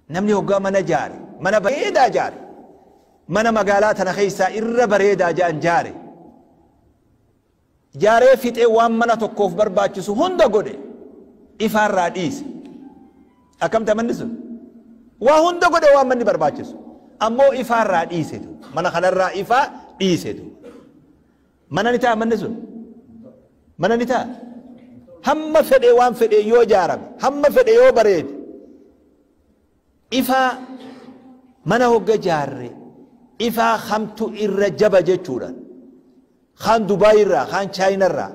Namni hoggaa mana jaare, mana bareedaa jaare, mana magaalaa tana keessaa irra bareedaa ja'an jaare, jaaree fixee waan mana tokkoof barbaachisu hunda godhe, ifaarraa dhiise. Akkam ta'a manni sun? Waa hunda godhe waan manni barbaachisu, ammoo ifaarraa dhiisetu, mana kanarraa ifaa dhiisetu. Mana ni ta'a manni sun? Mana ni ta'a? Hamma fedhe waan fedhe yoo ijaarame, hamma fedhe yoo bareede, ifaa mana hogga jaarre ifaa kamtu irra jaba jechuudha. Kaan Dubaay irraa, kaan Chaayina irraa,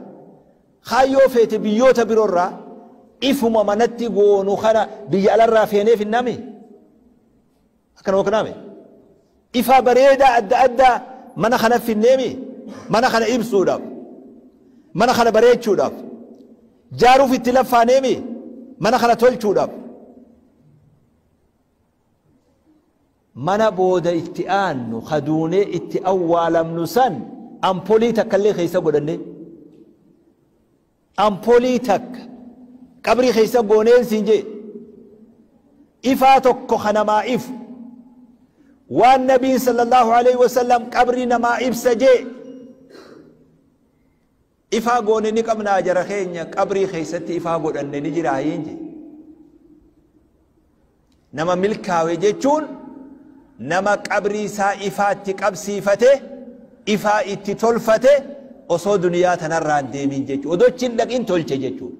kaan yoo feete biyyoota biroo irraa ifuma manatti goonu kana biyya alarraa feenee finnami? Akkana hogganame? Ifaa bareedaa adda addaa mana kana finneemi? Mana kana ibsuudhaaf, mana kana bareechuudhaaf, jaaruuf itti laffaaneemi? Mana kana tolchuudhaaf. Mana booda itti aannu kaduunee itti awwaalamnu san ampolii takka illee keessa godhanne, ampolii takka qabrii keessa gooneen siin jee, ifaa tokko ka namaa ifu, waan nabiin sallallahu alaihi wasallam qabrii namaa ibsa jee ifaa goone ni qabnaa? Jara keenya, qabrii keessatti ifaa godhanne ni jira hayyiin jee. Nama milkaawe jechuun nama qabrii isaa ifaatti qabsiifate, ifaa itti tolfate, osoo duniyaa tanarraa hin deemin jechuudha. Odoo achi hin dhaqin tolche jechuudha.